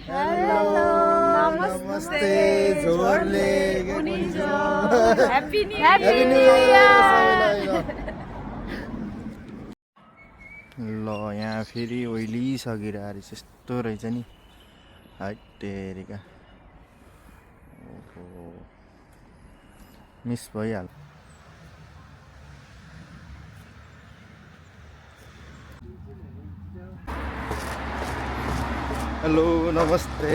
Hello नमस्ते जोरले happy new year ल यहाँ फेरि ओइलिसकेर आएर यस्तो रहेछ नि हटेरिका ओहो मिस भइहाल्यो हेलो नमस्ते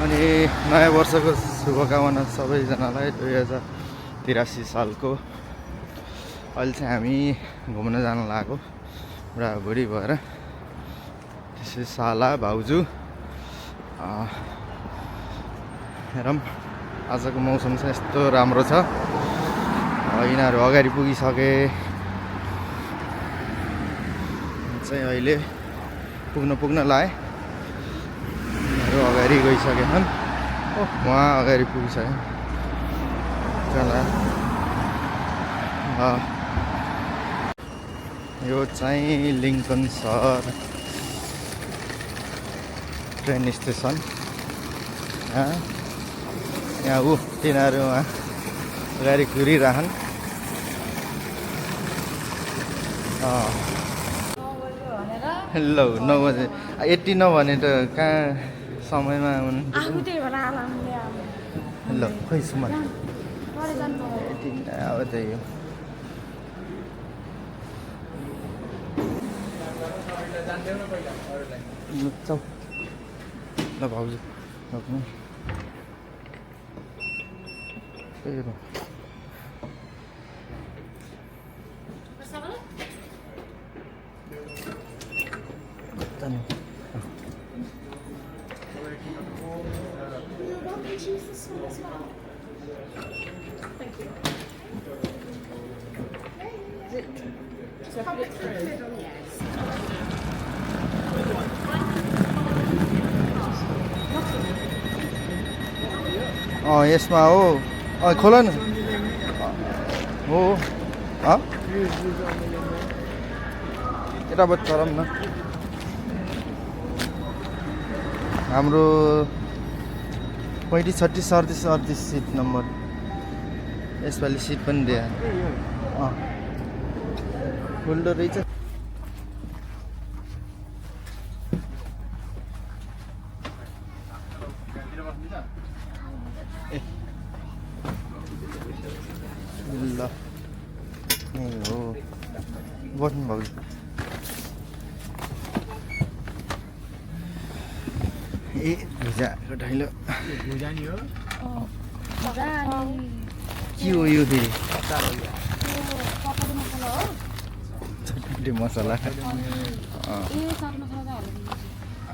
अनि नयाँ वर्षको शुभकामना सबैजनालाई 2083 सालको अहिले चाहिँ हामी घुम्न जान लागेको बुढाबुढी भएर त्यसै साला भाउजू हेरौँ आजको मौसम चाहिँ यस्तो राम्रो छ यिनीहरू अगाडि पुगिसके चाहिँ अहिले पुग्न लाए यिनीहरू अगाडि गइसकेछन् उहाँ अगाडि पुगिसके चला यो चाहिँ लिङ्कन सहर ट्रेन स्टेसन यहाँ तिनीहरू उहाँ अगाडि कुरिरहन् ल 9 बजे यति नभने त कहाँ समयमा ल खै सुमन अब त्यही हो चौ ल भाउजू रोक्नु यसमा हो खोला न हो यताबाट चलाउँ न हाम्रो 35, 36, 38 सिट नम्बर यसपालि सिट पनि दिए खुल्दो रहेछ ल हो बस्नु भाउजू भुजाको ढाइलो के हो यो फेरि चटपटी मसला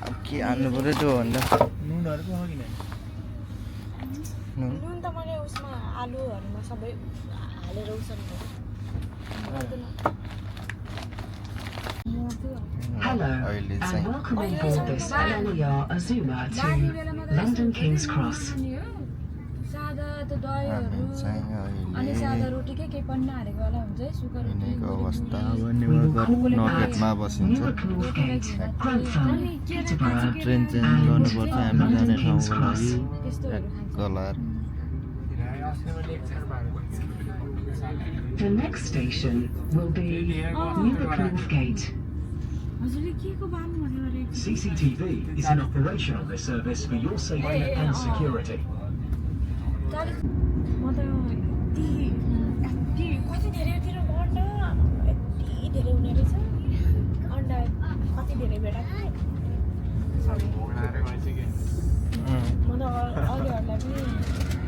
अब के हाल्नु पऱ्यो त्यो भन्दा नुन त मैले उसमा आलुहरुमा सबै हालेर उसर्नु Hello and welcome on board this LLER Azuma to London King's Cross. सादा त दहीहरु अनि सादा रोटी के पन्ना हालेको वाला हुन्छ है सुगर यिनीको अवस्था नर्केटमा बसिन्छ ट्रेन चेन्ज गर्नुपर्छ हामी जाने ठाउँको लागि colour The next station will be Newcastle Gate. CCTV is in operation on this service for your safety and security.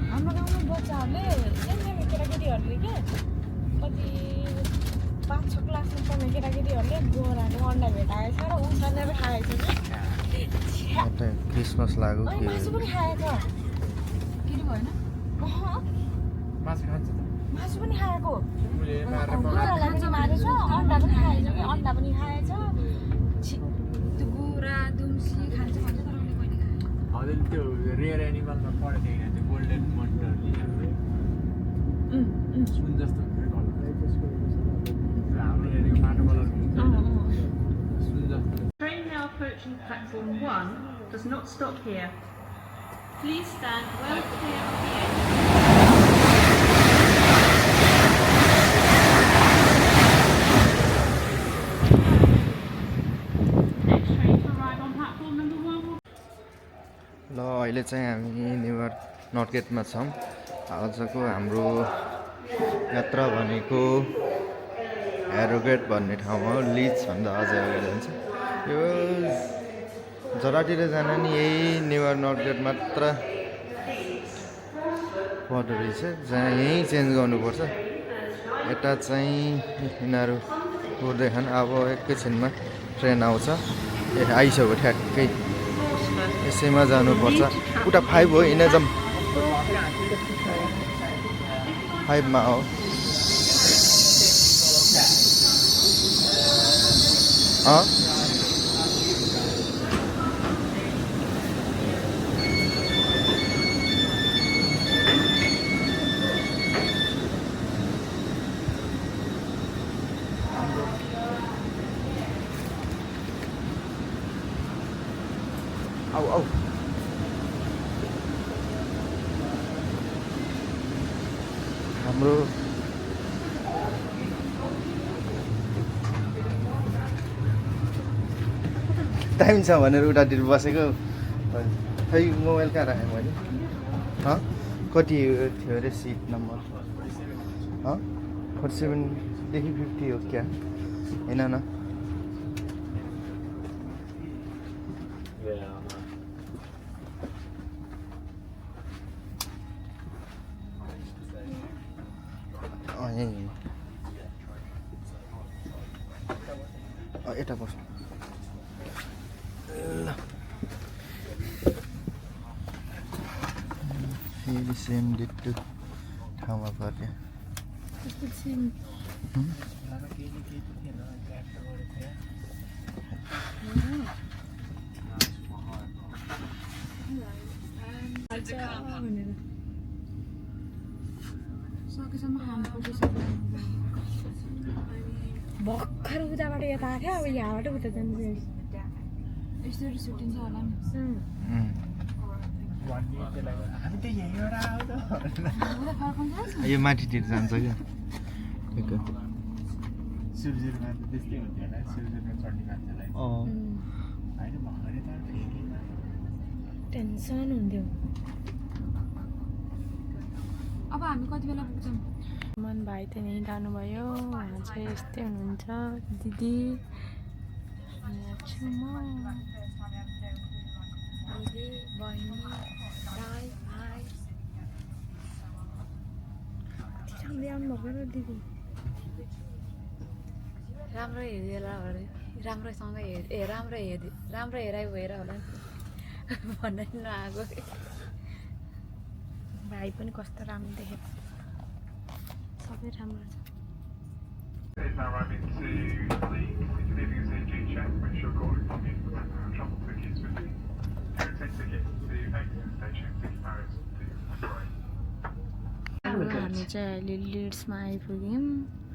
हाम्रो गाउँमा बच्चाहरूले सानो केटाकेटीहरूले क्या कति 5-6 क्लासमा पढ्ने केटाकेटीहरूले गोराको अन्डा भेटाएको छ र उनीहरूले पनि खाएको छ क्रिसमस लाग्यो मासु पनि खाएको किन भएन मासु पनि खाएको गोरालाई पनि मारेछ अन्डा पनि खाएछ कि अन्डा पनि खाएछ त्यो गोरा दुम्सी खान्छ भन्छ तर उसले कहिले खायो हजुर त्यो रेयर एनिमलमा पढेको थिएन त्यो गोल्डन मन्टर सुन जस्तो हाम्रो हेरेको माटो कलर हुन्छ सुन जस्तो approaching platform 1 does not stop here. Please stand well clear of the exit. Next train to arrive on platform number 1 will ल अहिले चाहिँ हामी न्युयोर्क नर्थ गेटमा छौँ। आजको हाम्रो यात्रा भनेको एरोगेट भन्ने ठाउँ हो। लिड्स भन्दा अझै अगाडि जान्छ। यो जतातिर जान नि यही न्युयोर्क नर्थ गेट मात्र पर्दो रहेछ, जहाँ यहीँ चेन्ज गर्नुपर्छ। यता चाहिँ यिनीहरू कुर्दैछन्। अब एकैछिनमा ट्रेन आउँछ। आइसक्यो ठ्याक्कै, यसैमा जानुपर्छ। उता 5 हो, इनजम 5 मा हो। आऊ हाम्रो टाइम छ भनेर उतातिर बसेको। खै मोबाइल कहाँ राखेँ मैले? कति थियो अरे सिट नम्बर? 47देखि 50 हो क्या? होइन न? यता बस्नु ल। फेरि सेम डिटो ठाउँमा पर्यो। भर्खर उताबाट यता आएको थियो, अब यहाँबाट उता जान्छ। यस्तो रिस उठिन्छ होला नि। यो माथितिर जान्छ क्या। शिवजीमा त त्यस्तै हुन्थ्यो होला, शिवजीमा चढ्ने मान्छेलाई होइन भर्खरै त फेरि टेन्सन हुन्थ्यो। अब हामी कति बेला पुग्छौँ? मन भाइ त यहीँ जानुभयो। उहाँ चाहिँ यस्तै हुनुहुन्छ। दिदी यहाँ छु म, दिदी बहिनी दाइ भाइ राम्रै आउनुभएको र दिदी राम्रो हेरेला अरे राम्रोसँग राम्रो हेराइ भएर होला नि भन्नै नआएको। भाइ पनि कस्तो राम्रो देखेको, सबै राम्रो छ। Is now arriving to Leeds. If you're leaving us AG check, make sure calling from you travel tickets with you. Take tickets to exit station, ticket barriers हामी चाहिँ अहिले लिड्समा आइपुग्यौँ।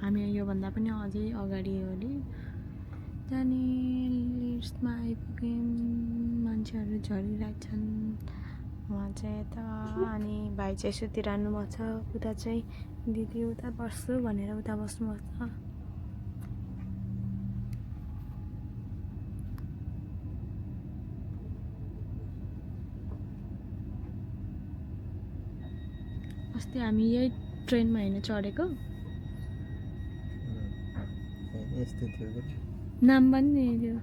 हामी योभन्दा पनि अझै अगाडि हो नि जाने। लिड्समा आइपुग्यौँ। मान्छेहरू झरिरहेछन् उहाँ चाहिँ यता, अनि भाइ चाहिँ सुतिरहनु भएको छ। उता चाहिँ दिदी उता बस्छु भनेर उता बस्नुभएको छ। अस्ति हामी यही ट्रेनमा होइन चढेको? यस्तै थियो कि नाम पनि थियो।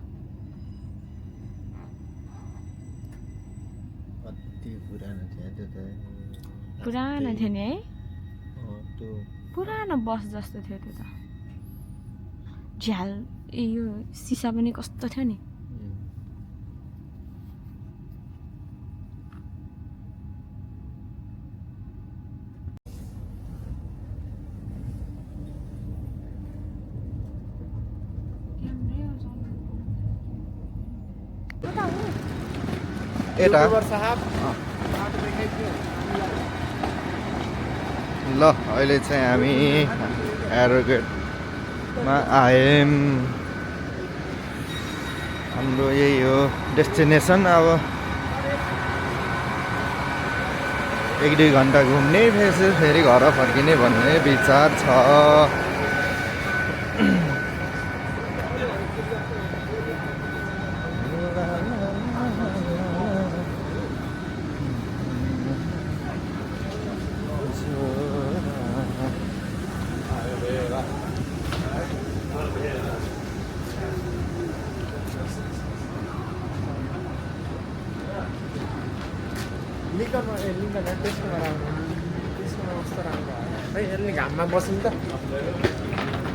कति पुरानो थियो त्यो त। पुरानो थियो नि है? त्यो पुरानो बस जस्तो थियो त्यो त। झ्याल यो सिसा पनि कस्तो थियो नि। यता ल अहिले चाहिँ हामी एरोगेटमा आयौँ। हाम्रो यही हो डेस्टिनेसन। अब 1-2 घन्टा घुम्ने फेरि घर फर्किने भन्ने विचार छ। घाममा बस्नु त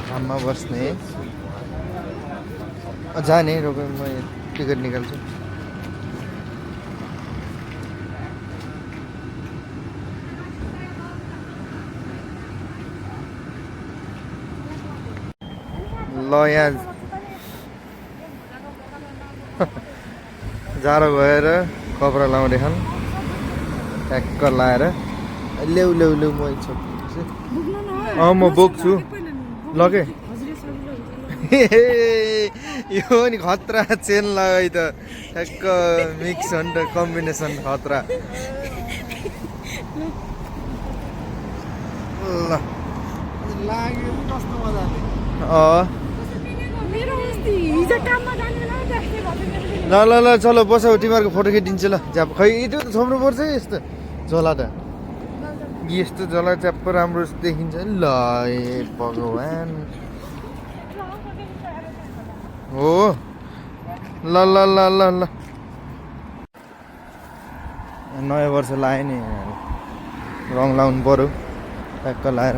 घाममा बस्ने जाने रोक म टिकट निकाल्छु। ल यहाँ जाडो भएर कपडा लाउँदै छन् ट्याक्क लाएर ल्याउ ल्याउ ल्याउ म म बोक्छु लगे यो नि खतरा चेन लगाइ त ठ्याक्क मिक्स अन्त कम्बिनेसन खतरा। ल लाग्यो कस्तो मजाले ल ल ल चलो बसौ तिमीहरूको फोटो खिचिदिन्छु ल। झ्याप खै त्यो त छोप्नु पर्छ है यस्तो झोला त यस्तो झोला च्याप्प राम्रो देखिन्छ ल। ए भगवान् हो ल ल ल ल ल नयाँ वर्ष लायो नि रङ लाउनु पऱ्यो ट्याक्क लाएर।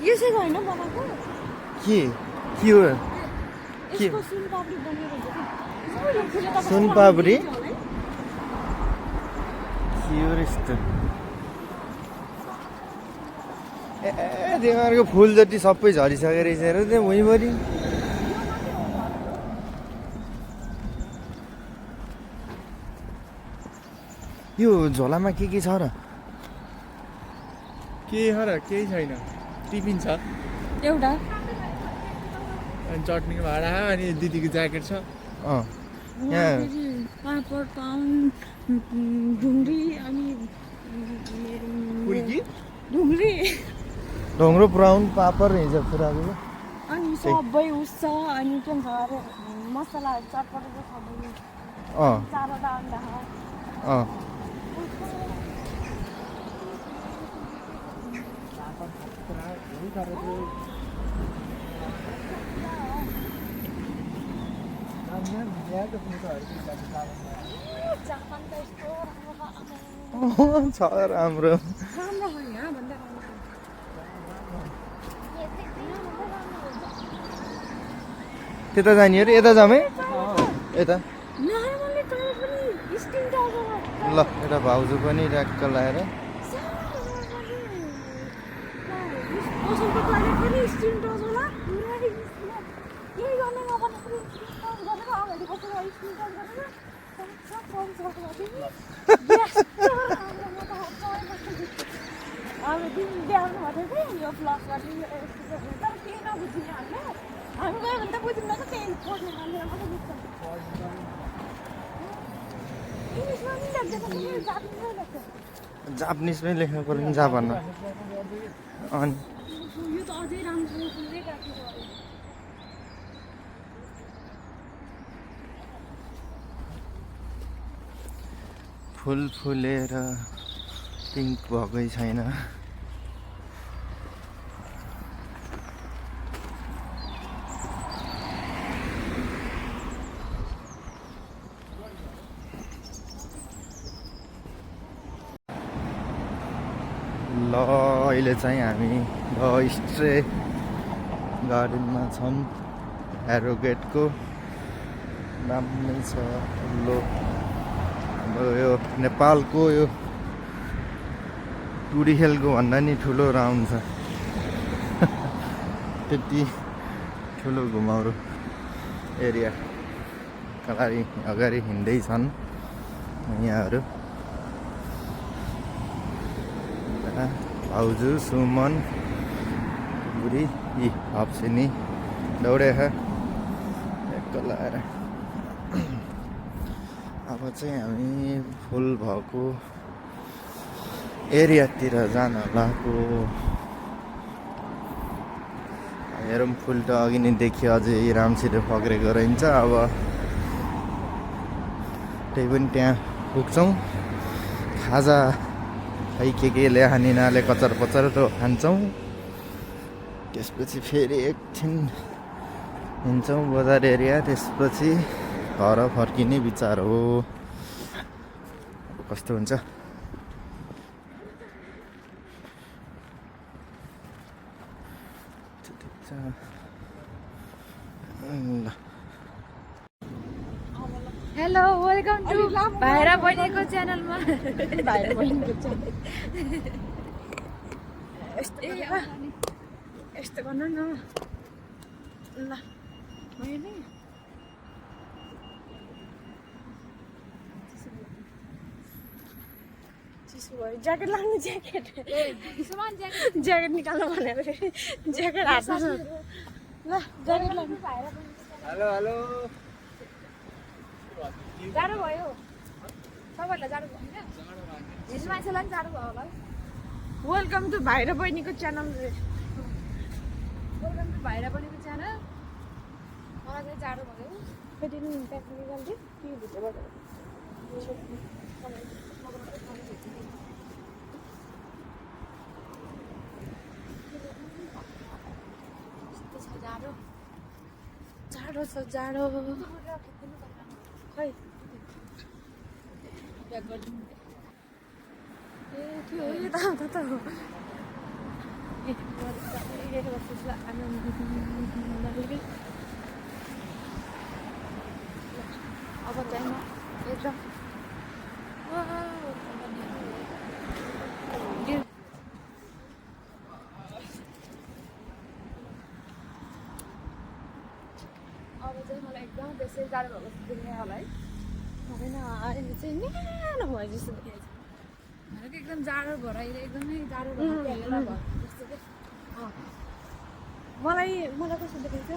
यसै होइन बनाएको के हो के सुनपापडी के हो यस्तो ए तिमीहरूको फुल जति सबै झरिसकेको रहेछ र त्यो भुइँभरि। यो झोलामा के छ र के हो र केही छैन टिफिन छ एउटा अनि चटनीको भाडा अनि दिदीको ज्याकेट छ यहाँ पापड पाउन ढुङ्ग्री अनि ढुङ्ग्री ढोङ्ग्रो पुऱ्याउनु पापड हिजो पुऱ्याएको अनि सबै उस छ अनि के भन्छ अरे मसला चटपटेको सबै चारवटा अन्डा छ राम्रो त्यता जाने अरे यता जामै यता ल यता भाउजू पनि ट्याक्क लाएर जापानिजमै लेख्नु पर्यो नि जापानमा। अनि फुल फुलेर पिङ्क भएकै छैन। ल अहिले चाहिँ हामी स्ट्रे गार्डनमा छौँ। एरोगेटको दामी छ ठुलो यो नेपालको यो टुडी खेलको भन्दा नि ठुलो राउन्ड छ त्यति ठुलो घुमाउरो एरिया अगाडि हिँड्दैछन् यहाँहरू भाउजू सुमन बुढी यी हप्सिनी दौडे एक लाएर अब चाहिँ हामी फुल भएको एरियातिर जान लागेको हेरौँ फुल त अघि नै देखियो अझै राम्रोसित पक्रेको रहन्छ अब त्यही पनि त्यहाँ पुग्छौँ खाजा खै के ल्याहानी नाले कचर पचर त खान्छौँ त्यसपछि फेरि एकछिन हिँड्छौँ बजार एरिया त्यसपछि घर फर्किने विचार हो कस्तो हुन्छ ल हेलो वेलकम टु भाइरा बहिनीको च्यानलमा भाइरा बहिनीको च्यानल यस्तो गर्नु न ल मैले चिसो भयो ज्याकेट लानु ज्याकेट ज्याकेट निकाल्नु भनेर ज्याकेट हातमा ल ज्याकेट लानु हेलो हेलो जाडो भयो सबैलाई जाडो भयो होइन हिजो मान्छेलाई पनि जाडो भयो होला वेलकम टु भाइरा बहिनीको च्यानल वेलकम टु भाइरा बहिनीको च्यानल मलाई चाहिँ जाडो भयो फेरि टेक्निकल के भित्रबाट जाडो छ जाडो खै ए त्यो हो यो त हो अब चाहिँ म एकदम अब चाहिँ मलाई एकदम बेसी जाडो भएको जस्तो देखियो होला है होइन अहिले चाहिँ न्यानो भयो जस्तो देखिएको छ एकदम जाडो भएर अहिले एकदमै जाडो भयो जस्तो चाहिँ मलाई कस्तो देखेको छ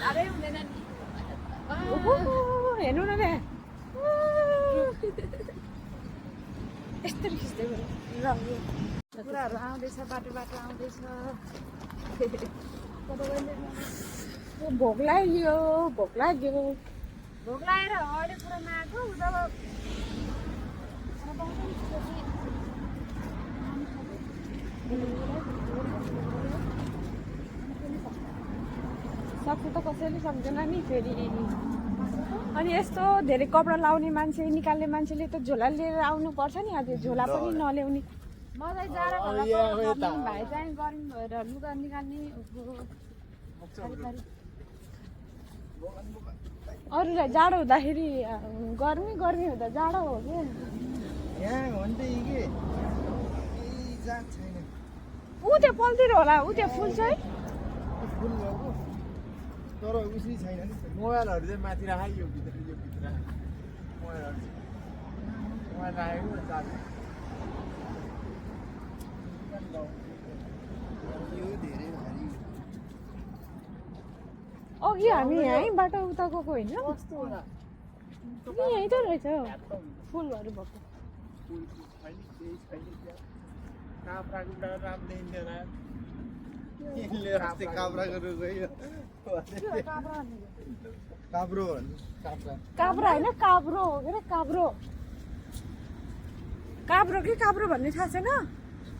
जाडै हुँदैन नि हेर्नु न यस्तो खिच्दै कुराहरू आउँदैछ बाटो आउँदैछ भोक लाग्यो भोक लागेर अरू कुरा नआएको जब सक्छु त कसैले सक्दैन नि फेरि अनि यस्तो धेरै कपडा लाउने मान्छे निकाल्ने मान्छेले त झोला लिएर आउनुपर्छ नि आज झोला पनि नल्याउने मलाई जाडो भाइ चाहिँ गर्मी भएर लुगा निकाल्ने अरूलाई जाडो हुँदाखेरि गर्मी हुँदा जाडो हो क्या ऊ त्यो पल्तिर होला ऊ त्यो फुल चाहिँ तर उसी छैन नि मोबाइलहरू चाहिँ माथि राखेको यो भित्र मोबाइलहरू मोबाइल राखेको चार्ज यो धेरै भारी अघि हामी यहीँबाट उता गएको होइन यहीँ त रहेछ फुलहरू भएको काप्राको राम्रो देखिँदैन काब्रो काब्रा होइन काब्रो हो के काब्रो कि काब्रो भन्ने थाहा छैन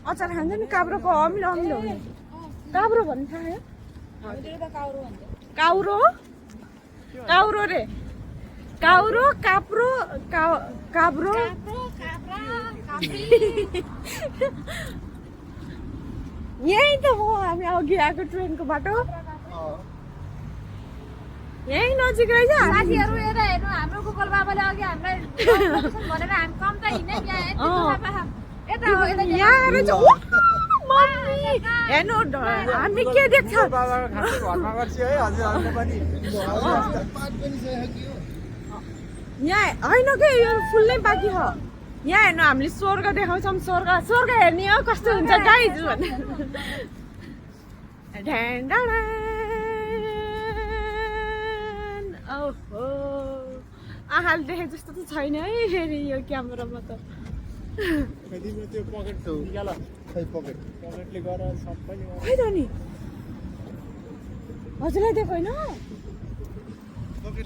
अचार खान्छ नि काब्रोको अमिलो हुने काब्रो भन्ने थाहा काउरो रे काउरो काप्रो काब्रो यही त हो हामी अघि आएको ट्रेनको बाटो यही नजिक रहेछ साथीहरू हेर्नु हाम्रो गुगल बाबाले अघि हामीलाई भनेर हामी कम त हिँड्ने यहाँ हो हेर्नु हामी के देख्छ बाबाको खासै घरमा गर्छु है हजुरहरूले पनि यहाँ होइन कि यो फुल नै बाँकी हो यहाँ हेर्नु हामीले स्वर्ग देखाउँछौँ स्वर्ग हेर्ने हो कस्तो हुन्छ गाइज भने ओहो आँखाले देखेको जस्तो त छैन है फेरि यो क्यामेरामा त तिम्रो त्यो पकेट निकाल खै पकेटले गर सबै खै त नि हजुरलाई दिएको होइन पकेट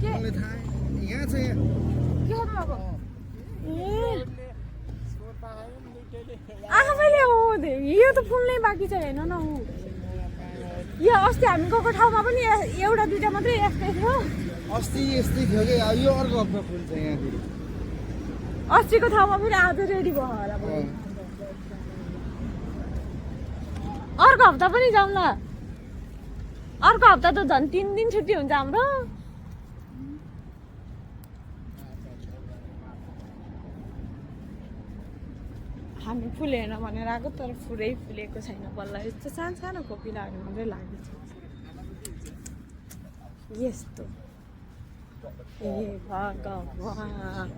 के मलाई थाहा यहाँ छ यहाँ के हो अब ए आफैले हो यो त फुल्नै बाँकी छ हेर्नु न ऊ यो अस्ति हामी गएको ठाउँमा पनि एउटा दुइटा मात्रै यस्तै थियो अस्ति यस्तै थियो कि यो अर्को हप्ता फुल छ यहाँ फेरि अस्तिको ठाउँमा पनि आज रेडी भयो होला अर्को हप्ता पनि जाउँ ल अर्को हप्ता त झन् 3 दिन छुट्टी हुन्छ हाम्रो हामी फुल हेर्न भनेर आएको तर फुलै फुलेको छैन बल्ल यस्तो सानो सानो कोपिलाहरू मात्रै लागेको छ यस्तो ए भगवान्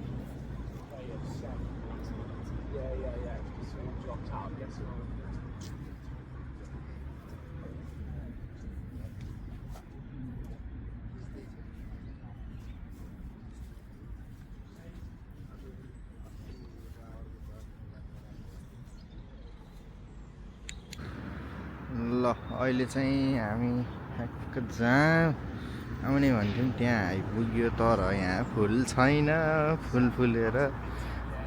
ल अहिले चाहिँ हामी जहाँ आउने भन्थ्यौँ त्यहाँ आइपुग्यो तर यहाँ फुल छैन फुल फुलेर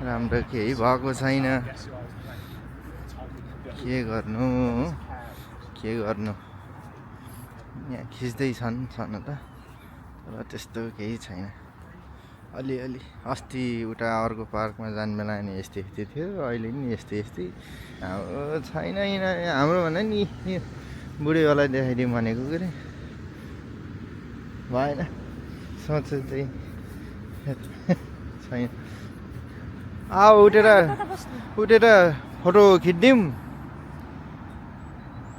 राम्रो केही भएको छैन के गर्नु यहाँ खिच्दैछन् छन त तर त्यस्तो केही छैन अलिअलि अस्ति उता अर्को पार्कमा जाने बेला नि यस्तै थियो अहिले नि यस्तै छैन हाम्रो भने नि बुढेवालाई देखाइदिउँ भनेको के अरे भएन सोचे चाहिँ छैन उठेर फोटो खिचिदिउँ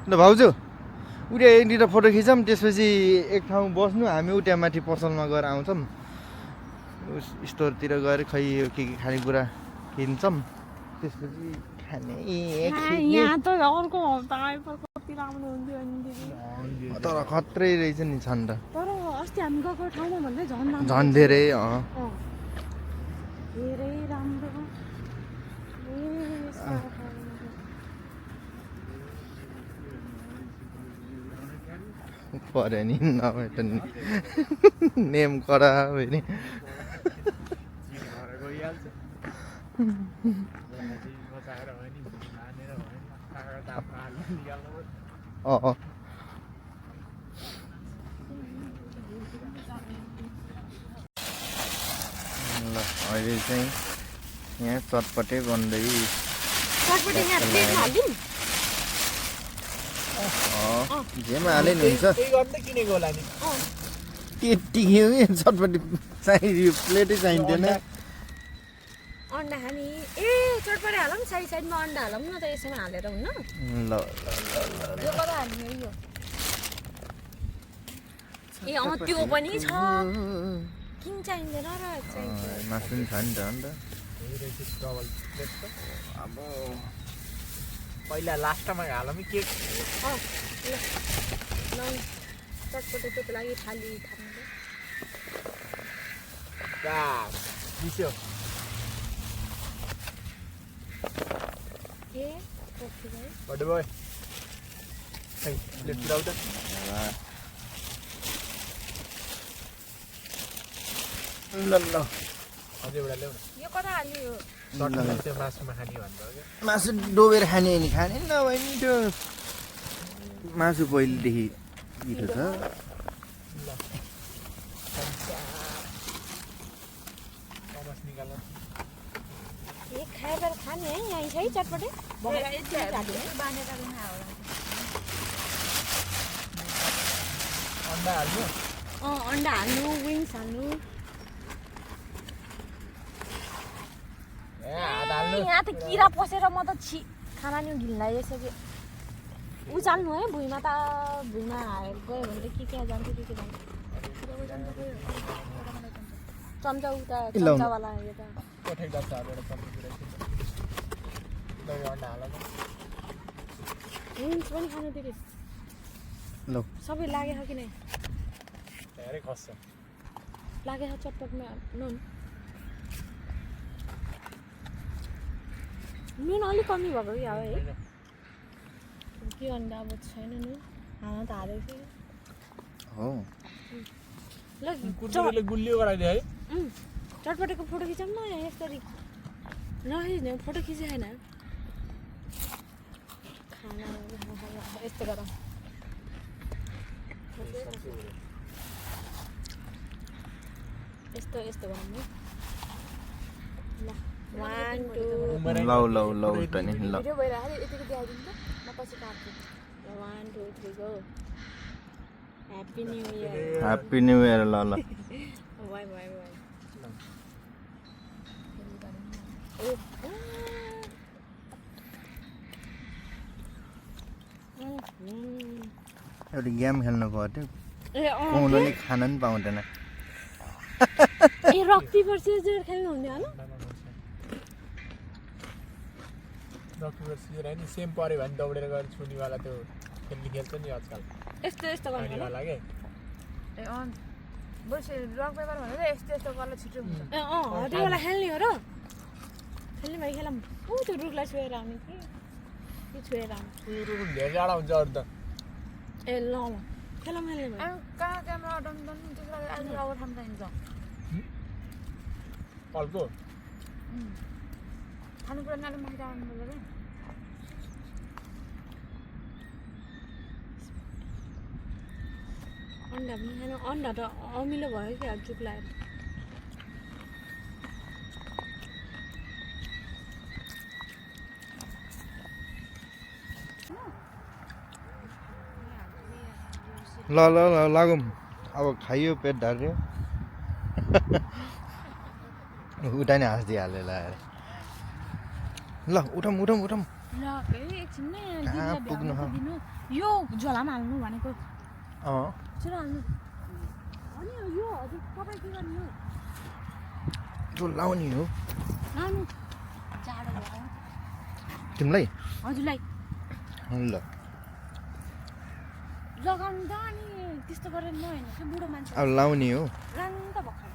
ल भाउजू उठे एक दुईवटा फोटो खिचौँ त्यसपछि एक ठाउँ बस्नु हामी उता माथि पसलमा गएर आउँछौँ स्टोरतिर गएर खै यो के खानेकुरा किन्छौँ त्यसपछि खाने यहाँ त अर्को हप्ता कति राम्रो हुन्थ्यो नि तर खत्रै रहेछ नि छन् त तर अस्ति हामी गएको ठाउँमा भन्दै झन् धेरै धेरै राम्रो पऱ्यो नि नभए त नेम कडा भयो नि ल अहिले चाहिँ यहाँ चटपटे गन्दै जेमा हाले नि हुन्छ किनेको होला नि त्यति चटपटी चाहियो प्लेटै चाहिँदैन अन्डा खाने ए चटपटे हालौँ साइडमा अन्डा हालौँ न त यसमा हालेर हुन्न ल यो कता हाल्ने यो ए त्यो पनि छ किन चाहिँदैन र मासु पनि छ नि त अन्त अब पहिला लास्टमा हालौँ केक चटपटेको लागि थाली मिस्यो ए कफी भयो बडे बोय खै प्लेट पुराउ त ल अझै एउटा ल्याउ न यो कता हाल्यो त्यो मासुमा खाने भन्दा क्या मासु डोबेर खाने नि खाने नभए नि त्यो मासु पहिलेदेखि मिठो छ खाएर खाने है यहीँ छ है चटपटे अन्डा हाल्नु अन्डा हाल्नु विङ्स हाल्नु यहाँ त किरा पसेर म त खाना नि घिनलाई यसरी उचाल्नु है भुइँमा त भुइँमा हालेर गयो भने त के जान्छ के जान्छ चम्चा उता चम्चावाला यो त कोठे गर्छ हालेर चम्चा दही अन्डा हालेर हुन्छ पनि खानु दिदी ल सबै लागेको कि नै धेरै खस्छ लागेको चटपटमा नुन नुन अलिक कमी भएको कि अब है के अन्त अब छैन नुन हाल्न त हालेको थिएँ हो ल कुर्कुरेले गुलियो गराइदियो है चटपटेको फोटो खिचौँ न यसरी नखिच्ने फोटो खिचेन खाना यस्तो गरौँ यस्तो यस्तो गरौँ नि ल 1 2 लौ त नि ल भिडियो भइरहेको यतिको दिइदिनु त म पछि काट्छु ल 1 2 3 go happy new year happy new year ल ल वाइ वाइ वाइ एउटा गेम खेल्नु गयो थियो ए कोनले खान पनि पाउँदैन ए रक पेपर सिजर खेल्नु हुने हैन डक्टर सिजर हैन सेम पर्यो भने दौडेर गएर छुनीवाला त्यो खेल्छ नि आजकल यस्तो यस्तो गर्नु छुनीवाला के ए अन बस रक पेपर भनेर यस्तो यस्तो गर्दा छिटो हुन्छ ए त्यो वाला खेल्ने हो र खेल्ने भाइ खेलौँ ऊ त्यो रुखलाई छोएर आउने कि छोएर आउने रुख धेरै जाडा हुन्छ अरू त ए ल ल खेलौँ खेल्ने भाइ अनि कहाँ क्यामेरा डन डन त्यसको लागि अहिले रबर ठाउँ चाहिन्छ कलको खानेकुरा नाले माथि आउनु पर्छ रे अन्डा पनि खानु अन्डा त अमिलो भयो कि अब चुक लागेर ल ल ल लागौँ अब खाइयो पेट ढार्यो उता नै हाँसिदिइहाल्यो लाएर ल उठौँ उठौँ उठौँ ल एकछिन नै कहाँ पुग्नु हो? दिनु यो झोलामा हाल्नु भनेको अँ छिटो हाल्नु अनि यो हजुर तपाईँ के गर्नु जो लाउने हो लानु जाडो भयो तिमीलाई हजुरलाई ल लगाउनु त अनि त्यस्तो गरेर नहेर्नु कि बुढो मान्छे अब लाउने हो लानु त भर्खर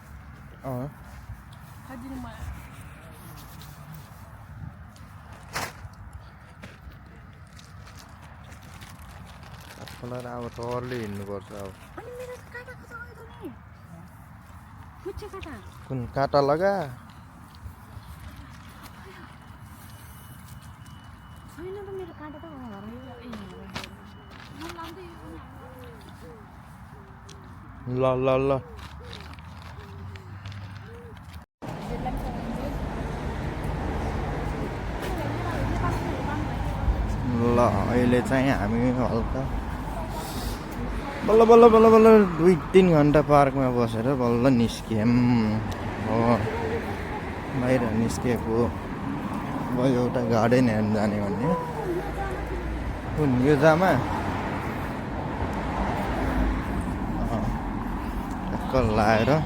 अँ खाइदिनु मलाई खोला अब टरले हिँड्नुपर्छ अब अनि मेरो त काँटाको त आयो त नि कुच्चे काँटा कुन काँटा लगा छैन त मेरो काँटा त ल ल ल ल अहिले चाहिँ हामी हल्का बल्ल बल्ल बल्ल बल्ल 2-3 घन्टा पार्कमा बसेर बल्ल निस्कियौँ हो बाहिर निस्किएको अब एउटा गार्डन हेर्नु जाने भन्ने कुन यो जामा टक्कर लाएर अब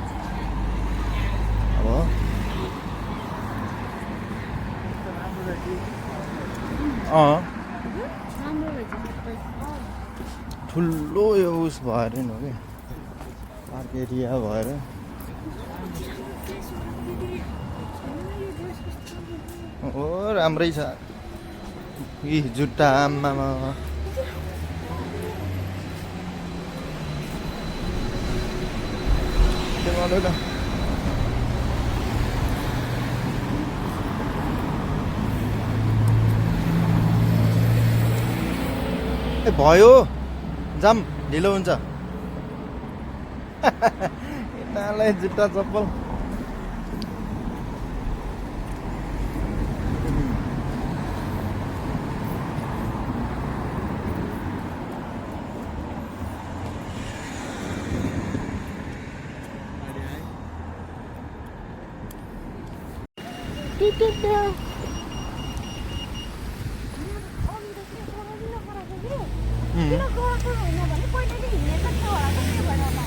राम्रो रहेछ सबै ठुलो यो उस भएर नि हो कि पार्क एरिया भएर हो राम्रै छ यी जुत्ता आम्मामा त्यो गर्नु त ए भयो जाम ढिलो हुन्छ यतालाई जुत्ता चप्पल बाटो होइन भने पहिल्यै हिँडेको थियो होला त के भएर होला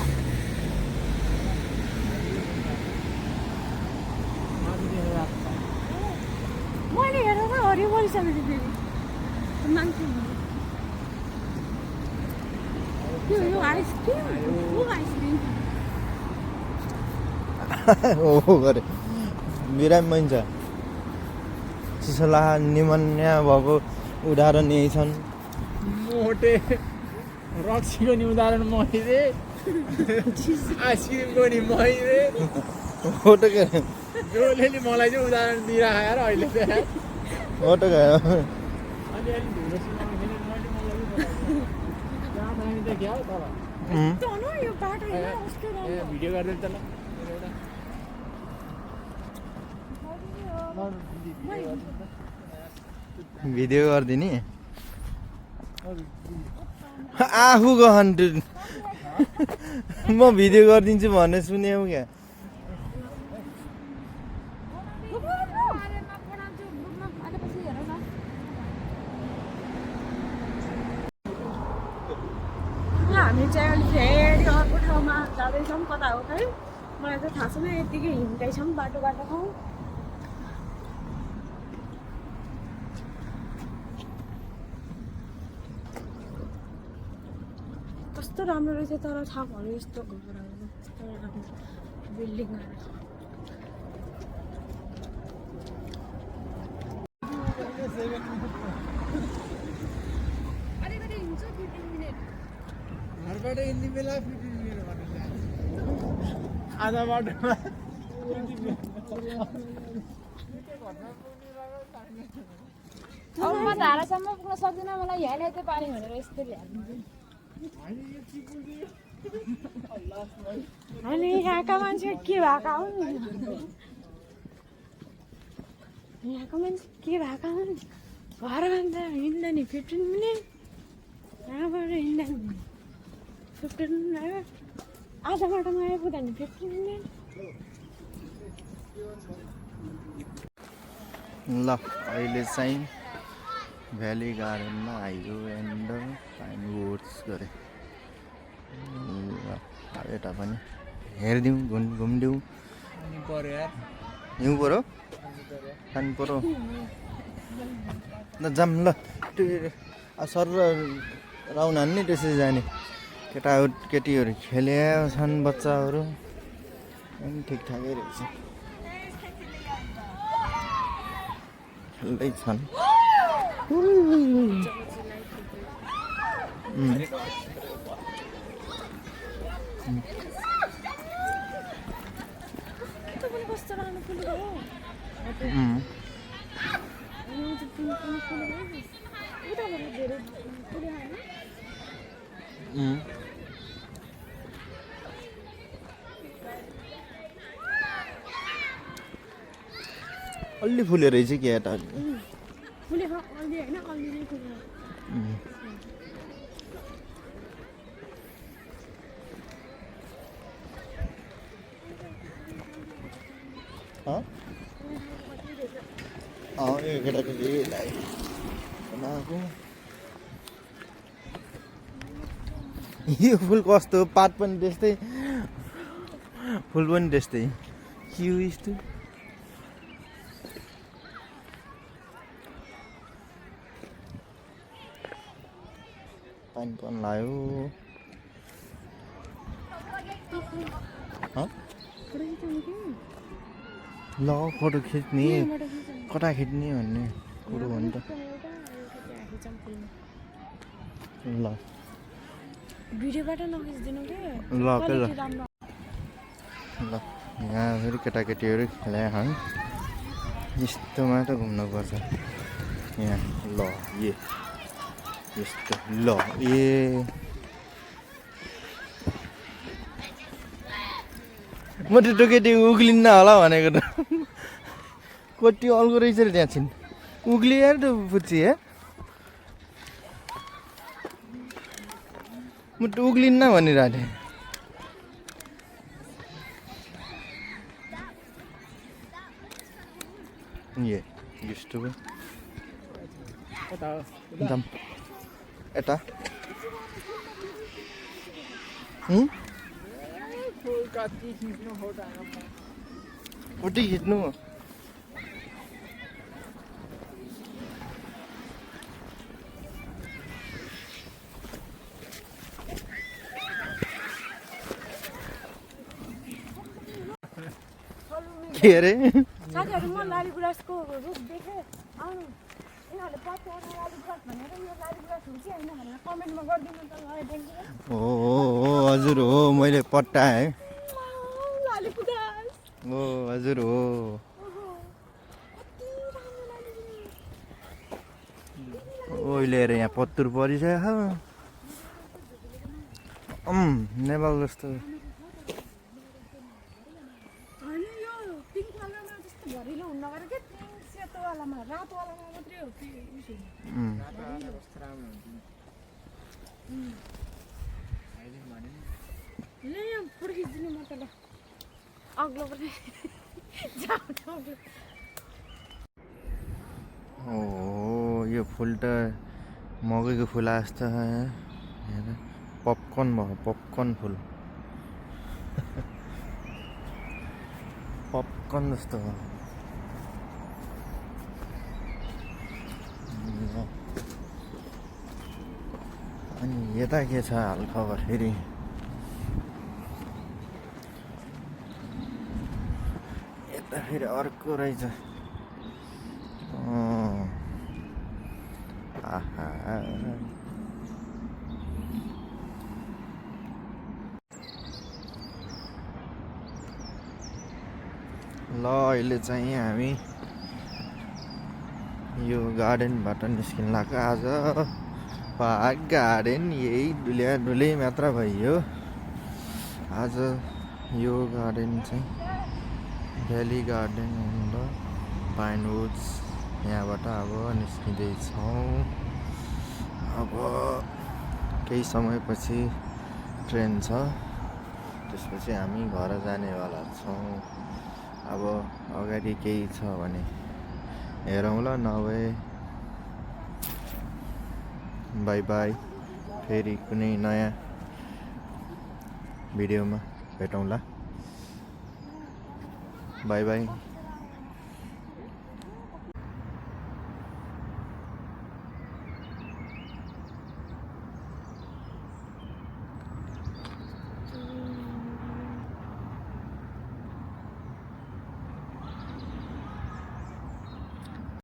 मैले हेरेर हरियो गरिसकेको थिएँ फेरि मान्छे यो आइसक्रिम आइसक्रिम हो गरे बिरामी बन्छ चिसोला निमोनिया भएको उदाहरण यही छन् मोटे रक्सीको नि उदाहरण मैले आइसक्रिमको नि मैले हो त के जसले नि मलाई चाहिँ उदाहरण दिइरहेको यार अहिले त यार हो त के अलिअलि धुलो सिमाउनु खेल्ने मैले जहाँ दामी देख्यो हौ तल तनु यो बाटो होइन उसको ए भिडियो गरिदिनु त ल भिडियो गरिदिने आफू गहन्टु म भिडियो गरिदिन्छु भन्ने सुन्यौ क्या हामी चाहिँ अहिले फेरि अर्को ठाउँमा जाँदैछौँ कता हो खै मलाई त थाहा छैन यत्तिकै हिँड्दैछौँ बाटो ठाउँ कस्तो राम्रो रहेछ तर छापहरू यस्तो घरहरू यस्तो राम्रो बिल्डिङहरू अलिकति हिँड्छ 15 मिनट घरबाट हिँड्ने बेला 15 मिनट भनेर आधा बाटोमा अब म धारासम्म पुग्न सक्दिनँ मलाई यहाँ ल्याइदियो पानी भनेर यस्तो ल्याइदिन्छ अनि यहाँका मान्छे के भएका हुन् यहाँको मान्छे के भएका हुन् घरबाट हिँड्दा नि 15 मिनट यहाँबाट हिँड्दा नि 15 मिनट आधा बाटोमा आइपुग्दा नि 15 मिनट ल अहिले चाहिँ भ्याली गार्डनमा आइयो एन्ड पाइन वुड्स गरे यता पनि हेरिदिउँ घुमिदिउँ अनि पर्यो यार हिउँ पऱ्यो पानी पऱ्यो ल जाऊँ ल त्यो सर राउन हान्ने त्यसरी जाने केटीहरू खेलेका छन् बच्चाहरू पनि ठिकठाकै रहेछ खेल्दै छन् कस्तो राम्रो फुलेको हो उताबाट धेरै फुल्यो होइन अलि फुल्यो रहेछ कि यता फुलेको अलि होइन अलि नै फुल्यो यो केटाकेटीलाई बनाएको यो फुल कस्तो पात पनि त्यस्तै फुल पनि त्यस्तै के हो यस्तो पानी पनि लाग्यो ल फोटो खिच्ने कता खिच्ने भन्ने कुरो हो नि त ल भिडियोबाट नखिच्दिनु के ल यहाँ फेरि केटाकेटीहरू खेलाए छन् यस्तोमा त घुम्नुपर्छ यहाँ ल यस्तो ल म त्यो केटी उक्लिन्न होला भनेको त कति अल्गो रहेछ रे त्यहाँ छिन् उक्लिएर त पुच्ची है म त उक्लिन्न भनिरहेको थिएँ यस्तो कता हो जाम यता फुल कति खिच्नु फोटोहरू फोटो खिच्नु के अरे साथीहरू म लालीगुराँसको रुख देखेँ आउनु यिनीहरूले पत्याएर लालीगुराँस भनेर यो लालीगुराँस हुन्छ होइन भनेर कमेन्टमा गरिदिनु त ल हो हजुर हो मैले पट्टाएँ लालीगुराँस हो हजुर हो कति राम्रो लालीगुराँस ओहिले हेर यहाँ पत्तुर परिसक्यो नेपाल जस्तो होइन यो पिङ्क कलरमा जस्तो भरिलो हुन्न गरे के पिङ्क सेतोवालामा रातोवालामा मात्रै हो कि उस हुने कस्तो राम्रो हुन्छ ल यहाँ फोटो खिचिदिनु म त ल अग्लो पनि जाऊ ओ यो फुल त मकैको फुल जस्तो हेर पपकर्न भयो पपकर्न फुल पपकर्न जस्तो भयो अनि यता के छ हालखबर फेरि यता फेरि अर्को रहेछ आहा ल अहिले चाहिँ हामी यो गार्डनबाट निस्किन लाग्यो आज पार्क गार्डन यही डुलै मात्र भयो आज यो गार्डन चाहिँ भ्याली गार्डन एन्ड पाइनवुड्स यहाँबाट अब निस्किँदैछौँ अब केही समयपछि ट्रेन छ त्यसपछि हामी घर जानेवाला छौँ अब अगाडि केही छ भने हेरौँ ल नभए बाई बाई फेरि कुनै नयाँ भिडियोमा भेटौँला बाई बाई